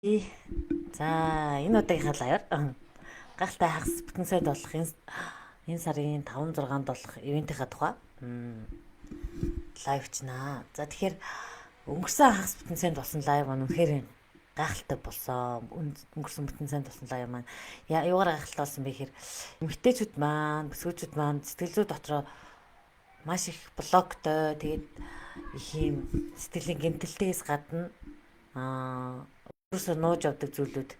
За, энэ удаагийнхаа live аар гайхалтай хагас бүтэн сайд болох энэ сарын 5 6-нд болох event ийнхаа тухай live чнаа. За, тэгэхээр өнгөрсөн хагас бүтэн сайд болсон live маань үнэхээр гайхалтай болсон. Өнгөрсөн бүтэн сайд болсон live маань юугаар гайхалтай болсон бэ гэхээр эмэгтэйчүүд маань, бүсгүүчүүд маань сэтгэл зүй дотроо маш их block той, тэгээд их юм сэтгэлийн гэмтэлтээс гадна өөрөөсөө нууж явдаг зүйлүүд,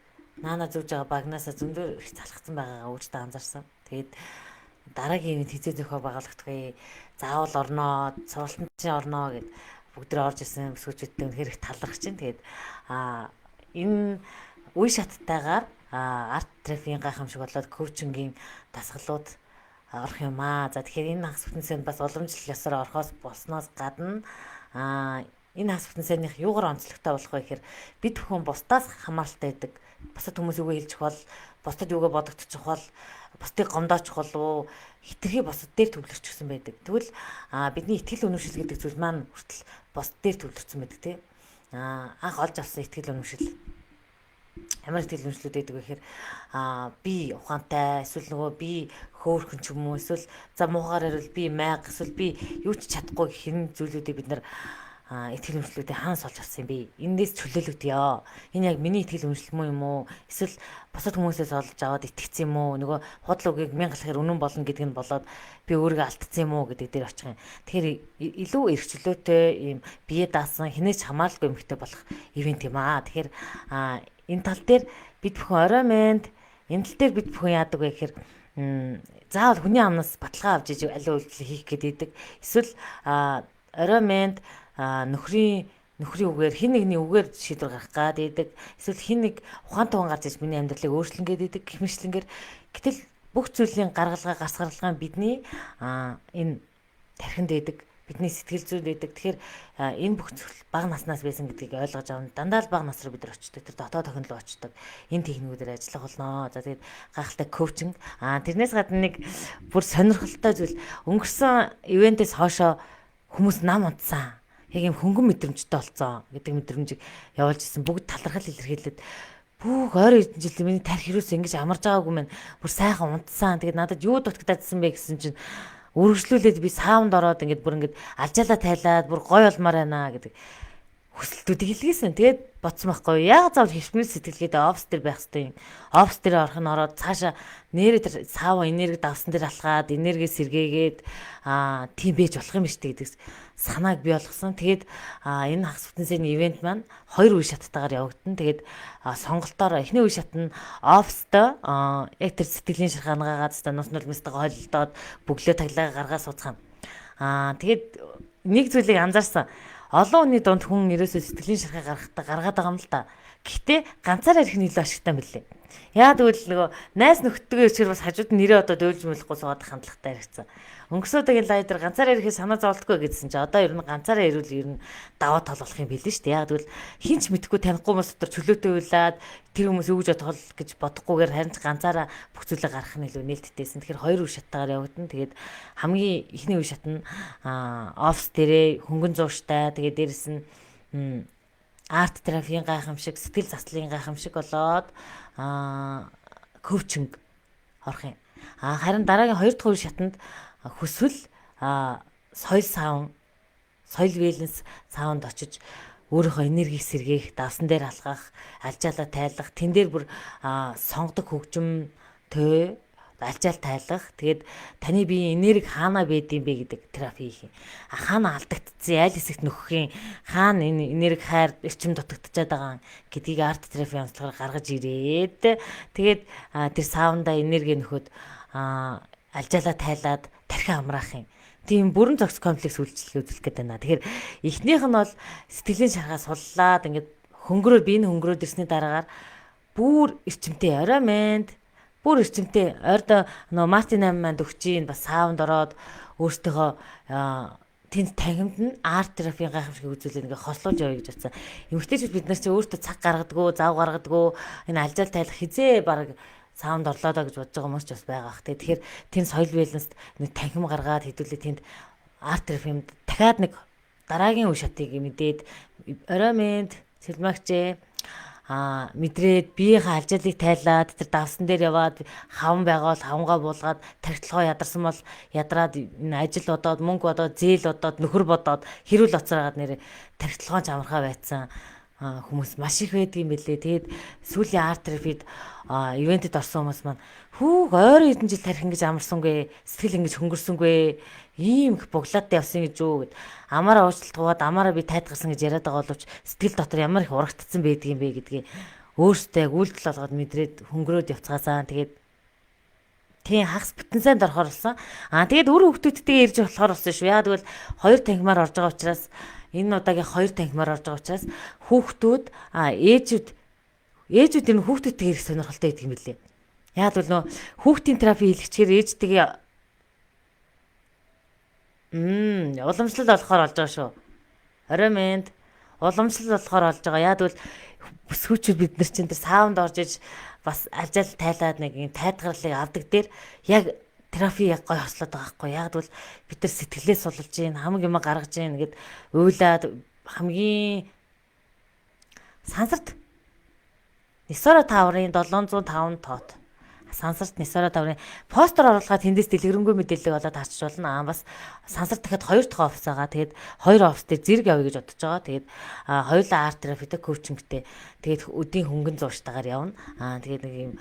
наана зүүж байгаа багнаасаа зөндөө их залхацсан байгаагаа өөртөө анзаарсан. Тэгээд дараагийн event хэзээ зохио байгуулагдах вэ? Заавал орноо, сургалтанд чинь орноо гэд бүгд орж ирсэн бүсгүүчүүдтэй үнэхээр их талархаж чинь. Тэгээд энэ үе шаттайгаар арт терапийн гайхамшиг болоод coaching ийн дасгалууд орох юм аа. За, тэгэхээр энэ хагас бүтэн сайнд бас уламжлал ёсоор орохоос болсноос гадна энэ хагас бүтэн сайных юугаар онцлогтой болох вэ гэхээр бид бүхэн бусдаас хамааралтай байдаг. Бусад хүмүүс юугаа хэлчих бол, бусдад юугаа бодогдчих бол, бусдыг гомдоочих болов, хэтэрхий бусад дээр төвлөрчихсөн байдаг. Тэгвэл бидний итгэл үнэмшил гэдэг зүйл маань хүртэл бусад дээр төвлөрсөн байдаг, тийм. Анх олж авсан итгэл үнэмшил ямар итгэл үнэмшлүүд байдаг вэ гэхээр би ухаантай, эсвэл нөгөө би хөөрхөн ч юм уу, эсвэл за муухайгаар ярил, би майг, эсвэл би юу ч чадахгүй гэх энэ зүйлүүдийг бид нар итгэл үнэмшлүүдийг хаанаас олж авсан юм бэ? Эндээс чөлөөлөгдөё. Энэ яг миний итгэл үнэмшил мөн юм уу? Эсвэл бусад хүмүүсээс олж аваад итгэцэн юм уу? Нөгөө худал үгийг мянга галахаар үнэн болно гэдэг нь болоод би өөрийгөө алдсан юм уу гэдэг дээр очих юм. Тэгэхээр илүү эрх чөлөөтэй, ийм бие даасан, хэнээс ч хамааралгүй эмэгтэй болох event юм аа. Тэгэхээр энэ тал дээр бид бүхэн орой мэнд, энэ тал дээр бид бүхэн яадаг вэ гэхээр заавал хүний амнаас баталгаа авч иж аливаа үйлдэл хийх гэдэг. Эсвэл орой мэнд нөхрийн үгээр, хэн нэгний үгээр шийдвэр гаргах гад идэг. Эсвэл хэн нэг ухаантай хүн гарч иж миний амьдралыг өөрчлөн гээд идэг гэх мэтчилэнгээр. Гэтэл бүх зүйлийн гаргалгаа, гарц гаргалгаа бидний энэ тархинд байдаг, бидний сэтгэл зүйд байдаг. Тэгэхээр энэ бүх зүйл бага наснаас байсан гэдгийг ойлгож авна. Дандаа л бага нас руу бид нар очдог. Тэр дотоод тохин руу очдог. Энэ техникүүдээр ажиллах болно. За, тэгээд гайхалтай coaching. Тэрнээс гадна нэг бүр сонирхолтой зүйл, өнгөрсөн event ээс хоошоо хүмүүс нам унтсан, яг юм хөнгөн мэдрэмжтэй болцсон гэдэг мэдрэмжийг явуулж исэн. Бүгд талархал илэрхийлээд, бүх ойр хэдэн жил миний тархи юусэн ингэж амарж байгаагүй мэн, бүр сайхан унтсан. Тэгээд надад юу дутагдсан бэ гэсэн чинь үргэлжлүүлээд би саунд ороод ингээд бүр ингээд алжаалаа тайлаад бүр гой болмоор байна гэдэг хүсэлтүүдийг илгээсэн. Тэгээд бодсон байхгүй, яг заавал хишмэл сэтгэлгээтэй офис дээр байх хэрэгтэй юм. Офис дээр орох нь ороод цаашаа нэрээ тэр саава энерги давсан дээр алхаад, энерги сэргээгээд тийм байж болох юм шүү дээ гэдэг санааг бий болгосон. Тэгээд энэ хагас бүтэн сайны event маань хоёр үе шаттайгаар явагдана. Тэгээд сонголтоор эхний үе шат нь офистой яг тэр сэтгэлийн шарх ангаагаад нус нулимстайгаа холилдоод бөглөө таглаа гаргаа сууцгаана. Тэгээд нэг зүйлийг анзаарсан, олон хүний дунд хүн ерөөсөө сэтгэлийн шархыг гаргахтаа гаргаад байгаа юм л та. Гэхдээ ганцаараа ирэх нь илүү ашигтай юм билээ. Яа тэгвэл нөгөө найз нөхдөдгөө ирчихээр бас хажууд нь нэрээ одоо дөөлж мөлөхгүй суугаад хандлагатай яригдсан. Өнгөрсөн удаагийн live дээр ганцаараа ирэхээ санаа зовлтгүй гэсэн чи одоо ер нь ганцаараа ирвэл ер нь даваа тал болох юм билээ шүү дээ. Яа тэгвэл хэн ч мэдэхгүй, танихгүй хүмүүс дотор чөлөөтэй уйлаад тэр хүмүүс юу гэж бодох вэ гэж бодохгүйгээр, харин ч ганцаараа бүх зүйлээ гаргах нь илүү нээлттэйсэн. Тэгэхээр хоёр үе шаттайгаар явагдана. Тэгээд хамгийн эхний үе шат нь офис дээрээ хөнгөн зууштай, тэгээд дээрэс нь арт терапийн гайхамшиг, сэтгэл заслын гайхамшиг болоод coaching орох юм. Харин дараагийн хоёр дахь үе шатанд хүсвэл соёл саун, соёл wellness саунд очиж өөрийнхөө энергийг сэргээх, давсан дээр алхах, алжаалаа тайлах, тэн дээр бүр сонгодог хөгжим төө алжаал тайлах. Тэгээд таны биеийн энерги хаана байдсан бэ гэдэг терапи хийх юм. Хаана алдагдсан, аль хэсэгт нөхөх юм, хаана энэ энерги, хайр, эрчим дутагдчихад байгаа гэдгийг арт терапи онцлогоор гаргаж ирээд, тэгээд тэр саундаа энерги нөхөд алжаалаа тайлаад тархи амраах юм. Тийм бүрэн зохис комплекс үйлчилгээ үзүүлэх гээд байна. Тэгэхээр эхнийх нь бол сэтгэлийн шархаа суллаад ингээд хөнгөрөө, биеийн хөнгөрөөд ирсний дараагаар бүр эрчимтэй, орой мэнд, бүр эрчимтэй ойрдоо нөө Мартин 8 манд өгч ийн, бас саунд ороод өөртөөхөө тэнд танхимд нь арт терапийн гайхамшиг үзүүлээд ингээ хослуулж явъя гэж бодсон. Эмэгтэйчүүд бид нар чи өөртөө цаг гаргадаггүй, зав гаргадаггүй, энэ алжаал тайлах хизээ баг саунд орлоо доо гэж бодож байгаа хүмүүс ч бас байгаа ах. Тэгэхээр тэнд соёл wellness т нэг танхим гаргаад хэдүүлээ тэнд арт терапинд дахиад нэг дараагийн үе шатыг мэдээд, орой мэнд, цэлмагчээ. Мэдрээд биеийнхээ алжаалыг тайлаад тэр давсан дээр яваад хаван байгаа бол хавангаа буулгаад тархилгоо ядарсан бол ядраад энэ ажил бодоод, мөнгө бодоод, зээл бодоод, нөхөр бодоод хэрүүл оцраагаад нэр тархилгоо ч амархаа байцсан хүмүүс маш их байдгийн бэлээ. Тэгээд сүүлийн арт терапид ивентэд орсон хүмүүс маань хүүг ойрын хэдэн жил тарих ингэж амарсангүй, сэтгэл ингэж хөнгөрсөнгүй, ийм их буглаатай явсан гэж юу гэд амаараа уучлалт гуйгаад амаараа би тайтгарсан гэж яриад байгаа боловч сэтгэл дотор ямар их урагтцсан байдгийг юм бэ гэдгийг өөртөө яг үйлдэл болгоод мэдрээд хөнгөрөөд явцгаасаа. Тэгээд тийм хагас бүтэн сайнд орохоор болсон. Тэгээд үр хүүхдүүдтэйгээ ирж болохоор болсон шүү. Яа тэгвэл 2 танхимаар орж байгаа учраас энэ удаагийн 2 танхимаар орж байгаа учраас хүүхдүүд ээжүүд энэ хүүхдүүдтэйгээ ирэх сонирхолтой байдаг юм билээ. Яа тэгвэл нөө хүүхдийн терапи хийлгэчихээр ээжтэйгээ уламжлал болохоор олж байгаа шүү. Орой мэнд уламжлал болохоор олж байгаа. Яа тэгвэл бүсгүүчүүд бид нар чинь тэр саунд орж иж бас алжаал тайлаад нэг юм тайтгарлыг авдаг дээр яг терапи яг гой хослоод байгаа байхгүй. Яг тэгвэл бид нар сэтгэлээ суллж гин, хамаг юм гаргаж гин гэд уйлаад хамгийн сансарт Нисора таврын 705 тоот сансарт Нисора таврын постэр оруулахад тэндээс дэлгэрэнгүй мэдээлэл болоод харчиж болно. Бас сансарт дахиад 2 дахь офис байгаа. Тэгээд 2 офис дээр зэрэг явъя гэж бодож байгаа. Тэгээд хоёулаа арт терапитэй коучингтэй. Тэгээд өдийн хөнгөн зууштайгаар явна. Тэгээд нэг юм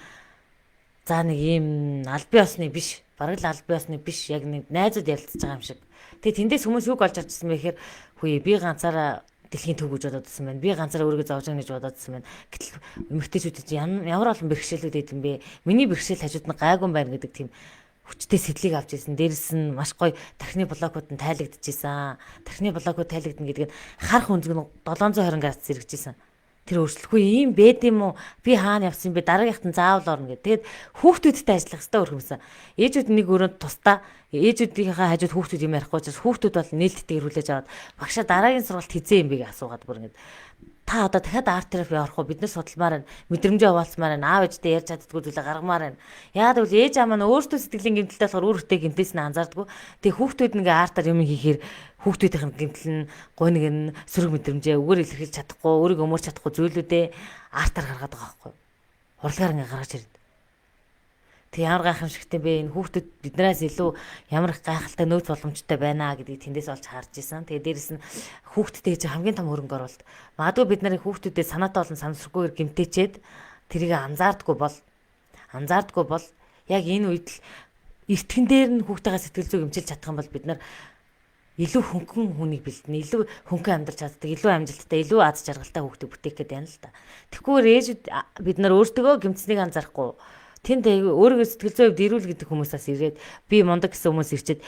за нэг юм албан ёсны биш. Бараг л албан ёсны биш. Яг нэг найзууд ярилцж байгаа юм шиг. Тэгээд тэндээс хүмүүс юг олж авчихсан бэ гэхээр хүү би ганцаараа дэлхийн төв гэж бодоодсэн байна. Би ганцаараа өөрийгөө зовж байгаа гэж бодоодсэн байна. Гэтэл эмэгтэйчүүд чинь ямар олон бэрхшээлүүд байд юм бэ? Миний бэрхшээл хажууд нь гайгүй байна гэдэг тийм хүчтэй сэтлийг авч ирсэн. Дээрэс нь маш гоё тархины блокууд нь тайлагдчихсан. Тархины блокууд тайлагдана гэдэг нь харах өнцөг нь 720 градус зэрэгжсэн. Тэр өөрчлөхгүй ийм бэд юм уу? Би хаана явсан бэ? Дараагийнхт нь заавал орно гэдэг. Тэгээд хүүхдүүдтэй ажиллах хэрэгтэй өрхөмсөн. Ээжүүд нэг өрөөнд тусдаа ээжүүдийнхээ хажууд хүүхдүүд юм ярихгүй учраас хүүхдүүд бол нээлттэй хүлээж аваад багшаа дараагийн сургалт хизээ юм бэ гэж асуугаад бүр ингэж та одоо дахиад арт терапи орох уу? Бид нар судалмаар байна. Мэдрэмжээ хуваалцмаар байна. Аав ээжтэй ярьж чаддгүй зүйлээ гаргамаар байна. Яагаад гэвэл ээж аав маань өөртөө сэтгэлийн гэмтэлтэй болохоор үр хөтэй гэмтээс нь анзаардаггүй. Тэгээ хүүхдүүд ингээ артаар юм хийхээр хүүхдүүдийнх нь гэмтэл нь гуниг нь сөрөг мэдрэмжээ үгээр илэрхийлж чадахгүй, өөрийгөө өмөрч чадахгүй зүйлүүдээ артаар гаргаад байгаа байхгүй. Урлагаар ингээ гаргаж ирдэг. Тэг ямар гайхамшигтай бэ, энэ хүүхдүүд биднээс илүү ямар их гайхалтай нөөц боломжтой байна гэдгийг тэндээс олж харж исэн. Тэгээ дээрэс нь хүүхдтэй чинь хамгийн том хөрөнгө оруулалт. Магадгүй бид нарын хүүхдүүдэд санаатай болон санамсаргүйгээр гэмтээчээд тэрийг анзаардаггүй бол яг энэ үед л эртгэн дээр нь хүүхдтэйгээ сэтгэл зүй эмчилж чадах юм бол бид нар илүү хөнгөн хүнийг бэлдэнэ, илүү хөнгөн амьдарч чаддаг, илүү амжилттай, илүү аз жаргалтай хүүхдийг бүтээх гээд байна л та. Тэгэхгүйгээр ээжүүд бид нар өөртөө гэмтснийг анзаарахгүй тэнд өөрийгөө сэтгэл зүйн хувьд эрүүл гэдэг хүмүүс бас ирээд би мундаг гэсэн хүмүүс ирчээд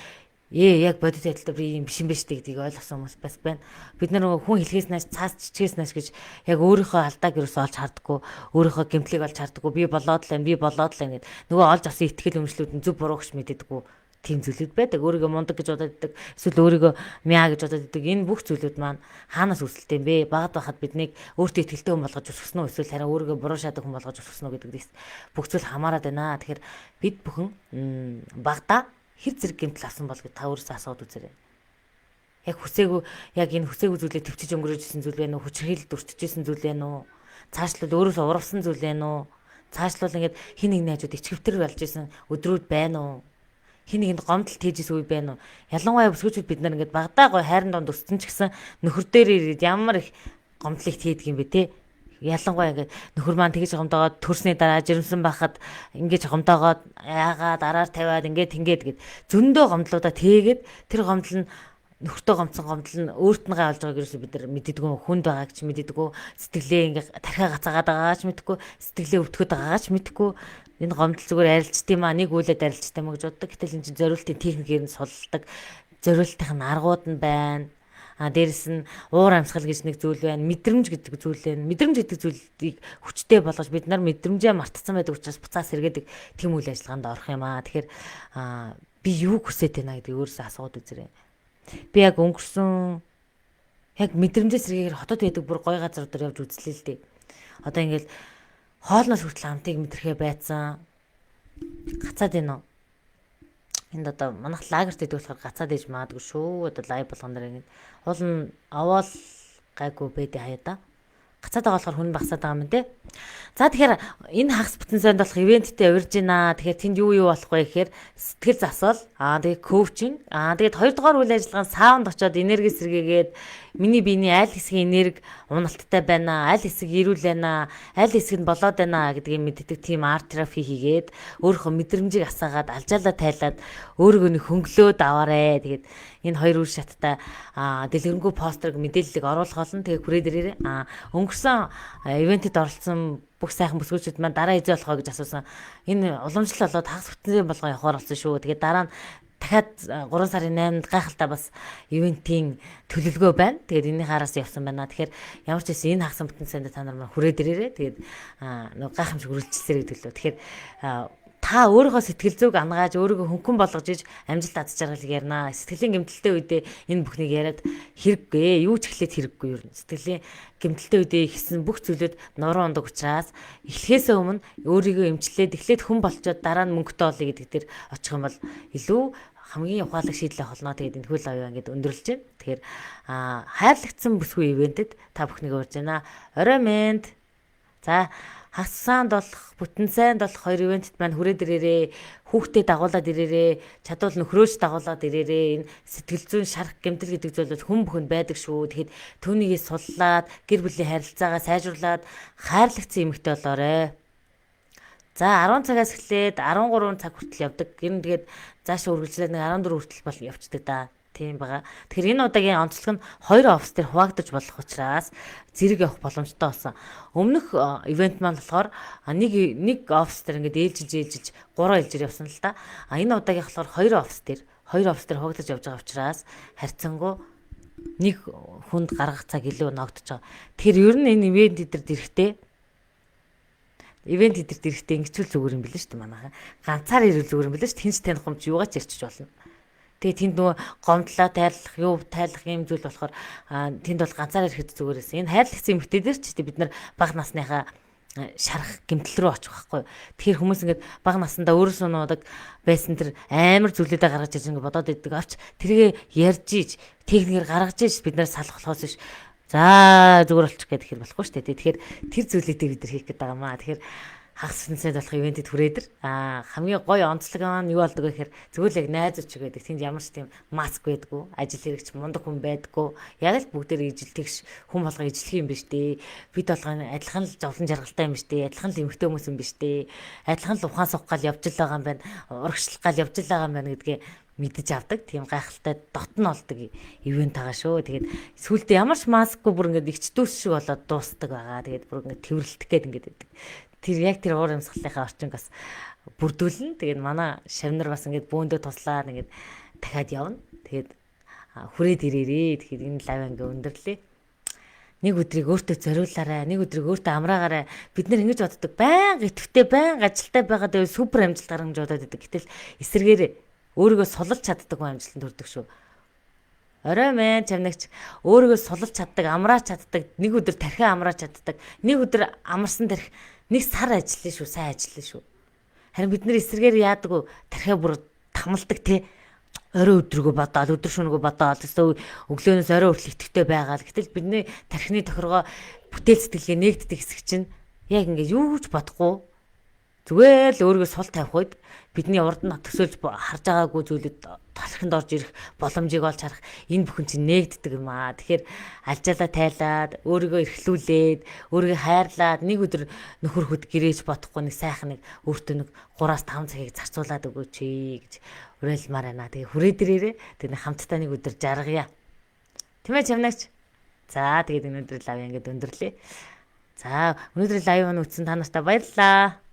яг бодит байдалтай би юм биш юм биш гэдгийг ойлгосон хүмүүс бас байна. Бид нар хүн хэлхээс нааш цаас чичгээс нааш гэж яг өөрийнхөө алдааг ерөөсөө олж хардггүй, өөрийнхөө гэмтлийг олж хардггүй, би болоод л байна, би болоод л байна гэд нөгөө олж авсан итгэл үнэмшлүүд нь зөв буруу гэж мэддэггүй тийм зүйлүүд байдаг. Өөрийгөө мундаг гэж бодоод идэг, эсвэл өөрийгөө мяа гэж бодоод идэг. Энэ бүх зүйлүүд маань хаанаас үүсэлтэй юм бэ? Багад байхад биднийг өөртөө итгэлтэй хүн болгож өсгсөн үү? Эсвэл харин өөрийгөө буруу шаадаг хүн болгож өсгсөн үү гэдэг бүх зүйл хамаарат байна. Тэгэхээр бид бүхэн багада хэр зэрэг гэмтэл авсан бол гэж та өөрөөсөө асууад үзээрэй. Яг хүсээгүй, яг энэ хүсээгүй зүйлээ төвчж өнгөрөөж исэн зүйл байна уу? Хүчирхийлэлд өртөж исэн зүйл байна уу? Цаашлуул өөрөөсөө урвсан зүйл байна уу? Цаашлуул ингээд хин нэгний хажууд ичгэвтер болж исэн өдрүүд байна уу? Хин нэгэнд гомдол тээжсэн үе байна уу? Ялангуяа бүсгүүчүүд бид нар ингээд багадаа гой хайран донд өссөн ч гэсэн нөхөр дээр ирээд ямар их гомдлыг тээдэг юм бэ те? Ялангуяа ингээд нөхөр маань тэгж гомдоогоод төрсний дараа жирэмсэн байхад ингэж гомдоогоод яагаад араар тавиад ингээд ингээд гэд зөндөө гомдлуудаа тээгээд тэр гомдол нь нөхөртөө гомдсон гомдол нь өөрт нь гай болж байгааг ерөөсөө бид нар мэддэггүй, хүнд байгааг ч мэддэггүй, сэтгэлээ ингээ тархиа гацаагаад байгаагаа ч мэдгүй, сэтгэлээ өвтгöd байгаагаа ч мэдгүй, энэ гомдол зүгээр арилжт юм аа, нэг үйлээд арилжт юм гэж боддог. Гэтэл энэ чинь зориултын техникээр нь сулладаг, зориултын аргууд нь байна. Дээрэс нь уур амьсгал гэж нэг зүйл байна. Мэдрэмж гэдэг зүйл байна. Мэдрэмж гэдэг зүйлийг хүчтэй болгож бид нар мэдрэмжээ мартцсан байдаг учраас буцаа сэргээдэг тийм үйл ажиллагаанд орох юм аа. Тэгэхээр би юу хүсэж байна гэдгийг өөрөөсөө асууад үзээрэй. Би яг өнгөрсөн яг мэдрэмжээ сэргээгээр хотод байдаг бүр гоё газар дээр явж үзлээ л дээ. Одоо ингээл хоолноос хүртэл амтыг мэдрэхээ байцсан. Гацаад байна уу? Энд одоо манайх лагерт идэг болохоор гацаад иж магадгүй шүү. Одоо лайв болгон дээр ингэ уул нь аваал гайгүй бэдэ хаяа да. Гацаад байгаа болохоор хүн багасаад байгаа юм те. За, тэгэхээр энэ хагас бүтэн сайнд болох event тэй урьж байна. Тэгэхээр тэнд юу юу болох вэ гэхээр сэтгэл засал, тэгээ coaching, тэгээд хоёрдугаар үйл ажиллагаа нь саунд очоод энерги сэргээгээд миний биений аль хэсгийн энерги уналттай байна, аль хэсэг эрүүл байна, аль хэсэг нь болоод байна гэдгийг мэддэг тийм art therapy хийгээд, өөрийнхөө мэдрэмжийг асаагаад, алжаалаа тайлаад, өөрийгөө нэг хөнгөлөөд аваарэ. Тэгээд энэ хоёр үр шаттай дэлгэрэнгүй постерыг, мэдээллийг оруулах болно. Тэгээ хүрээд ирээрэй. Өнгөрсөн event эд оролцсон бүх сайхан бүсгүүчүүд маань дараа хэзээ болох вэ гэж асуусан. Энэ уламжлал болоод хагас бүтэн болгон явахаар болсон шүү. Тэгээд дараа нь дахиад 3 сарын 8-нд гайхалтай бас event ийн төлөвлөгөө байна. Тэгээд энэний хараас явсан байна. Тэгэхээр ямар ч байсан энэ хагас бүтэн сайнд та нар маань хүрээд ирээрэй. Тэгээд нөгөө гайхамшиг үргэлжилсээр гэдэг лөө. Тэгэхээр та өөрийнхөө сэтгэл зүйг ангааж, өөрийгөө хөнгөн болгож иж амжилт аз жаргалыг ярина. Сэтгэлийн гэмтэлтэй үедээ энэ бүхнийг яриад хэрэггүй. Юу ч эхлээд хэрэггүй юу. Сэтгэлийн гэмтэлтэй үедээ ихсэн бүх зүйлүүд нуруу ундаг учраас эхлэхээсээ өмнө өөрийгөө эмчлээд, эхлээд хүн болчоод дараа нь мөнгөтэй олъё гэдэг дээр очих юм бол илүү хамгийн ухаалаг шийдэл авах болно. Тэгээд энэ хөл авъя ингээд өндөрлөж байна. Тэгэхээр хайрлагдсан бүсгүй event эд та бүхнийг урьж байна. Орой мэнд. За, хасаанд болох, бүтэн сайнд болох хоёр event эд маань хүрээд ирээрээ, хүүхдээ дагуулад ирээрээ, чадвал нөхрөөч дагуулад ирээрээ. Энэ сэтгэл зүйн шарах, гэмтэл гэдэг зүйл бол хүн бүхэнд байдаг шүү. Тэгэхэд түүнийгээ суллаад, гэр бүлийн харилцаагаа сайжруулад хайрлагдсан эмэгтэй болоорой. За, 10 цагаас эхлээд 13 цаг хүртэл явдаг. Ер нь тэгээд заашаа үргэлжлээд нэг 14 хүртэл бол явцдаг да. Тийм байгаа. Тэгэхээр энэ удаагийн онцлог нь хоёр офис дээр хуваагдаж болох учраас зэрэг явах боломжтой болсон. Өмнөх event маань болохоор нэг нэг офис дээр ингээд ээлжилж ээлжилж гурван ээлжээр явсан л да. А энэ удаагийн болохоор хоёр офис дээр хуваагдаж явж байгаа учраас харьцангуй нэг хүнд гаргах цаг илүү ногдож байгаа. Тэгэхээр ер нь энэ event эдэрт эрэхтэй ингэчүүл зүгээр юм билээ шүү дээ манайхаа. Ганцаар ирвэл зүгээр юм билээ шүү дээ. Хинч таних юм чи юугаа ч ярьчих болно. Тэгээ тэнд нөгөө гомдлоо тайлах, юу тайлах юм зүйл болохоор тэнд бол ганцаар ирэхэд зүгээр байсан. Энэ хайрлагдсан эмэгтэй дээр ч бид нар бага насныхаа шарах, гэмтэл рүү очих байхгүй. Тэгэхээр хүмүүс ингээд бага насндаа өөрөөсөө нуудаг байсан тэр амар зүйлүүдээ гаргаж ирж ингээд бодоод идэг. Авч тэргээ ярьж иж, техникээр гаргаж иж бид нар салах болохоос биш. За, зүгээр болчих гэдэг хэр болохгүй шүү дээ. Тэгэхээр тэр зүйлүүдийг бид нар хийх гээд байгаа маа. Тэгэхээр хагас бүтэн болох event эд хүрээд ир. Хамгийн гоё онцлог нь юу болдог вэ гэхээр зүгээр л яг найзууч байдаг. Тэнд ямар ч тийм маск байдгүй, ажил хэрэгч мундаг хүн байдгүй. Яг л бүгдээр ижил тэгш хүн болго ижлэх юм биш дээ. Бид болгоно адилхан л зовлон жаргалтай юм биш дээ. Адилхан л эмэгтэй хүмүүс юм биш дээ. Адилхан л ухаан суух гал явж л байгаа юм байна. Урагшлах гал явж л байгаа юм байна гэдгээ мэдэж авдаг. Тийм гайхалтай дотн олдог event байгаа шүү. Тэгээд сүүлдээ ямар ч маскгүй бүр ингээд эгч дүүс шиг болоод дуустдаг байгаа. Тэгээд бүр ингээд тэрвэрлдэх гээд ингээд байдаг. Тэр яг тэр уур амьсгалынхаа орчинг бас бүрдүүлнэ. Тэгээд манай шавнар бас ингээд бөөндөө туслаад ингээд дахиад явна. Тэгээд хүрээд ирээрээ. Тэгэхээр энэ live ингээ өндөрлөө. Нэг өдрийг өөртөө зориулаарай. Нэг өдрийг өөртөө амраагаарай. Бид нэр ингэж боддог. Баян идэвхтэй, баян ажилтай байгаад байвал супер амжилт гаргана гэж бодоод байдаг. Гэтэл эсрэгээр өөрийгөө сулалж чаддаг хүн амжилтанд хүрдэг шүү. Орой мэн чамнагч, өөрийгөө сулалж чаддаг, амрааж чаддаг, нэг өдөр тархиа амрааж чаддаг, нэг өдөр амарсан тархи нэг сар ажиллана шүү, сайн ажиллана шүү. Харин бид нэр эсрэгээр яадаг вэ? Тархиа бүр тамалдаг те. Орой өдрөгөө бодоол, өдөр шөнөгөө бодоол, өсөө өглөөнөөс орой хүртэл идэвхтэй байгаа л. Гэтэл бидний тархины тохиргоо, бүтээл сэтгэлгээ нээгддэг хэсэг чинь яг ингээд юу ч бодохгүй зүгээр л өөрийгөө сул тавих үед бидний урд нь төсөөлж харж байгаагүй зүйлүүд тархинд орж ирэх боломжийг олж харах, энэ бүхэн чинь нээгддэг юм аа. Тэгэхээр алжаалаа тайлаад, өөрийгөө эрхлүүлээд, өөрийгөө хайрлаад, нэг өдөр нөхөр хөд гэрээч бодохгүй нэг сайхан нэг өөртөө нэг 3-5 цагийг зарцуулаад өгөөч гэж уриалмаар байна. Тэгээ хүрээд ирээрээ. Тэгээ хамтдаа нэг өдөр жаргая. Тийм ээ, чамнагч. За, тэгээд өнөөдөр live ингээд өндөрлөө. За, өнөөдөр live нь үзсэн та нартай баярлалаа.